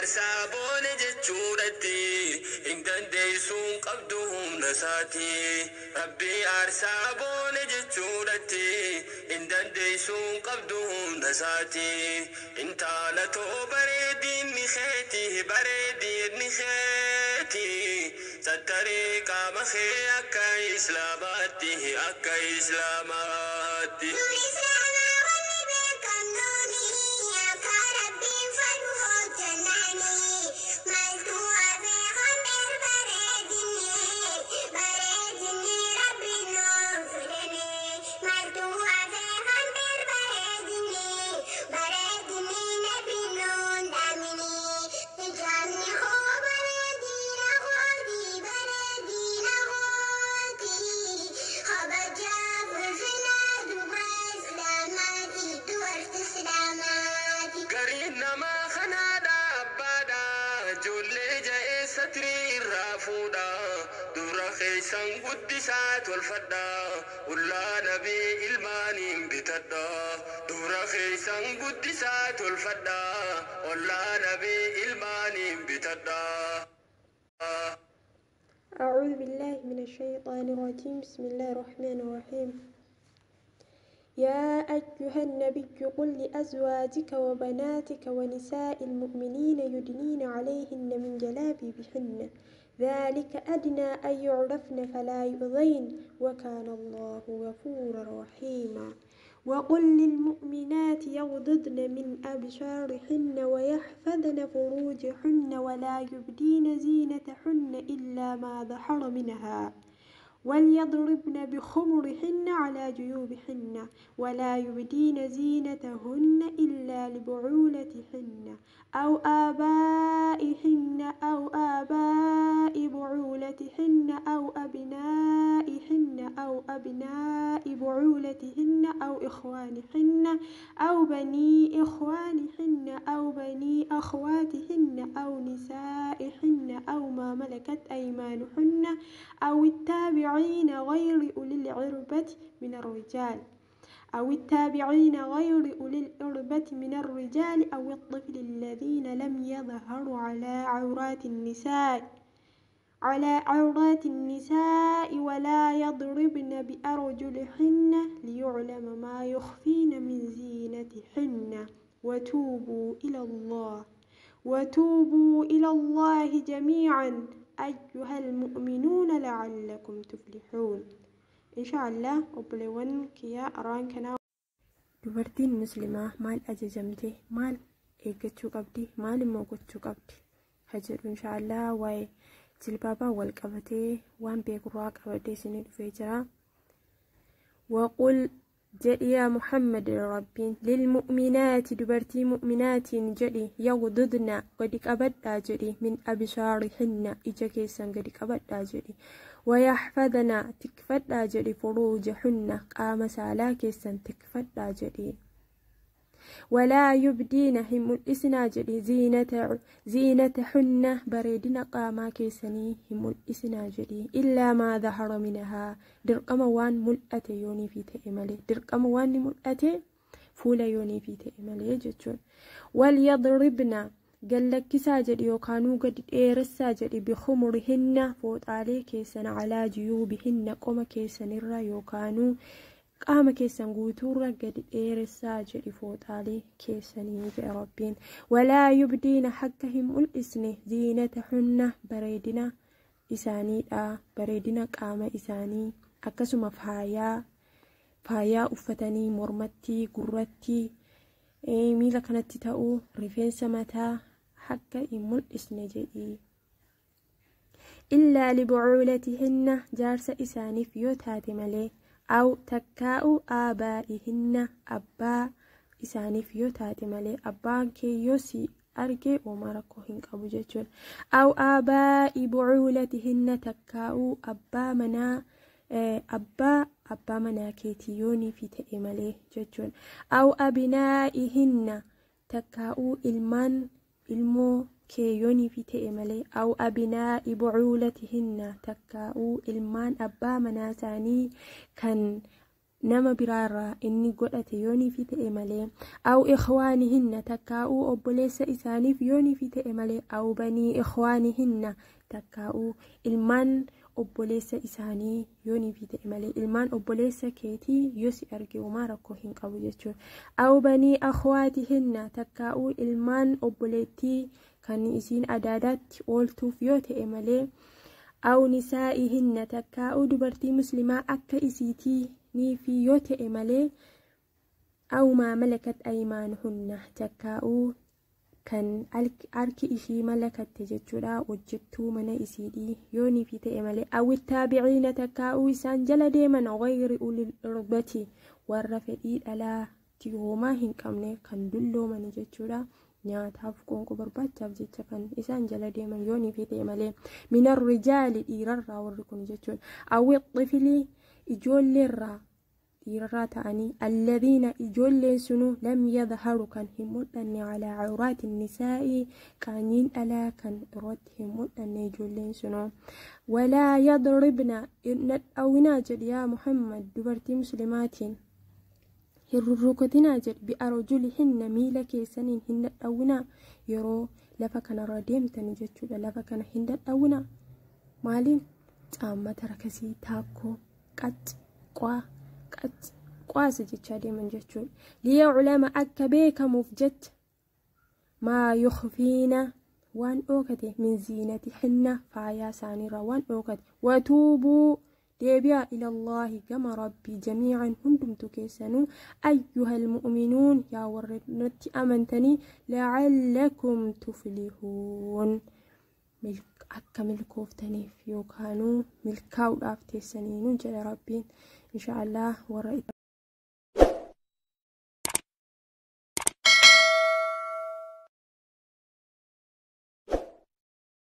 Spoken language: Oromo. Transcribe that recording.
aarsaa boone jechuudhatti hin dandeessuun qabdu humna isaati. Rabbi aarsaa boone jechuudhatti hin dandeessuun qabdu humna isaati. Intala too bareedinni keeti bareedinni keeti. Sattaree qaama kee akka islaamaatti akka islaamaatti. Gariin namaa kanaadha abbaadha ijoollee ja'ee satrii irraa fuudha dubra keessan guddisaa tolfadha ullaa nabii ilmaaniin bitadha dubra keessan guddisaa tolfadha ollaa nabii ilmaaniin bitadha. أعوذ بالله من الشيطان الرجيم. بسم الله الرحمن الرحيم. يا أيها النبي قل لأزواجك وبناتك ونساء المؤمنين يدنين عليهن من جلابيبهن ذلك أدنى أن يعرفن فلا يؤذين وكان الله غفورا رحيما. وقل للمؤمنات يغضضن من أبصارهن ويحفظن فروجهن ولا يبدين زينتهن إلا ما ظهر منها وليضربن بخمرهن على جيوبهن ولا يبدين زينتهن إلا لبعولتهن أو آبائهن أو آباء بعولتهن أو أبنائهن أو أبناء بعولتهن أو إخوانهن أو بني إخوانهن أو بني أخواتهن أو نسائهن أو ما ملكت أيمانهن أو التابعين غير أولي الإربة من الرجال أو التابعين غير أولي الإربة من الرجال أو الطفل الذين لم يظهروا على عورات النساء ولا يضربن بأرجلهن ليعلم ما يخفين من زينتهن. وتوبوا إلى الله جميعا أيها المؤمنون لعلكم تفلحون. إن شاء الله obboleewwan kiyya araan kanaa dubartiin muslimaa maal ajajamte, maal eeggachuu qabdi, maal immoo gochuu qabdi ha jedhu insha Allah waa'ee jilbaabaa wal qabatee waan beekurraa qabatee isinii dhufee jira. وقل jedhi yaa Muhammad rabbiin lilmu'minaati dubartii mu'minaatiin jedhi yaghdudna gadi qabadhaa jedhi min absaarihinna ija keessan gadi qabadhaa jedhi wayaxfadna tikfadhaa jedhi furuujahunna qaama saalaa keessan tikfadhaa jedhi walaa yubdiina hin mul'isinaa jedhi ziinatahunna bareedina qaamaa keessanii hin mul'isinaa jedhi illaa maa dhahara minhaa dirqama waan mul'ate yooniifi ta'e malee dirqama waan ni mul'ate fuula yooniifi ta'e malee jechuun. Walyadribna gallakkisaa jedhi yookaanuu gadi dheeressaa jedhi bikhumurihinna fooxaalee keessan calaa juyuubihinna qoma keessanirra yookaanuu qaama keessan guutuurra gadi dheeressaa jedhi fooxaalee keessanii jedhe rabbiin. Walaa yubdiina hakka hin mul'isne ziinatahunna bareedina isaaniidha bareedina qaama isaanii akkasuma faayaa uffatanii mormatti gurratti miila kanatti ta'uu rifeensa mataa hakka hin mul'isne jedhi. Illaa libucuulatihinna jaarsa isaaniif yoo taate malee أو تكاء آبائهن أبا isaaniif yoo taate malee abbaan kee yoo si arge homaa rakkoo hin qabu jechuudha. Aw aabaa'i bucuulatihinna takkaa'uu abbaa manaa abbaa manaa keetii yooniifi ta'e malee jechuudha. Aw abinaa'ihinna takkaa'uu ilmaan ilmoo kee yooniifi ta'e malee. Aw abinaa'i bucuulatihinna takkaa'uu ilmaan abbaa manaa isaanii kan nama biraarraa inni godhate yooniifi ta'e malee, aw ikhwaanihinna takkaa'uu obboleessa isaaniif yooniifi ta'e malee, aw banii ikhwaanihinna takkaa'uu ilmaan obboleessa isaanii yooniifi ta'e malee, ilmaan obboleessa keetii yoo si arge homaa rakkoo hin qabu jechuudha. Aw banii akhwaatihinna takkaa'uu ilmaan obboleettii kan isiin adaadaatti ooltuuf yoo ta'e malee, aw nisaa'ihinna takkaa'uu dubartii muslimaa akka isiitii niifi yoo ta'e malee, aw maa malakat aymaanuhunna takkaa'uu kan harki ishii malakatte jechuudha, hojjettuu mana isiidhi yoo niifi ta'e malee, aw ittaabiciina takkaa'uu isaan jala deeman ghayri ulil irbati warra fedhii dhalaatti homaa hin qabne kan dullooman jechuudha, nyaataaf qoonqoo barbaachaaf jecha kan isaan jala deeman yoo niifi ta'e malee, minar rijaali dhiirarraa warri kun jechuudha, aw ixifilii ijoolleerraa dhiirarraa ta'anii, alladhiina ijoolleen sunuu lam yadharu kan hin mul'anne calaa cawraati nisaa'i qaanyiin dhalaa kan irratti hin mul'anne ijoolleen sunuu, walaa yadribna nadhawinaa jedhi yaa Muhammad dubartii muslimaatiin hin rurrukutinaa jedhi, bi'arjulihinna miila keessaniin hin dhadhawinaa yeroo lafa kanarra deemtani jechuudha, lafa kana hin dhadhawinaa maaliin caammata rakasii taakkoo qacc qwaa qacc qwaasa jechaa deeman jechuudha. Liyaclama akka beekamuuf jecha maa yukhfiina waan dhookate min ziinatihinna faayaa isaaniirraa waan dhookate, watuubuu deebi'aa ilallaahi gama rabbii jamiican hundumtu keessanuu ayyuhal mu'minuun yaa warra natti amantanii lacallakum tuflihuun akka milkooftaniif yookaanuu milkaa'uudhaaf teessaniinu jedha rabbiin insha Allah warra.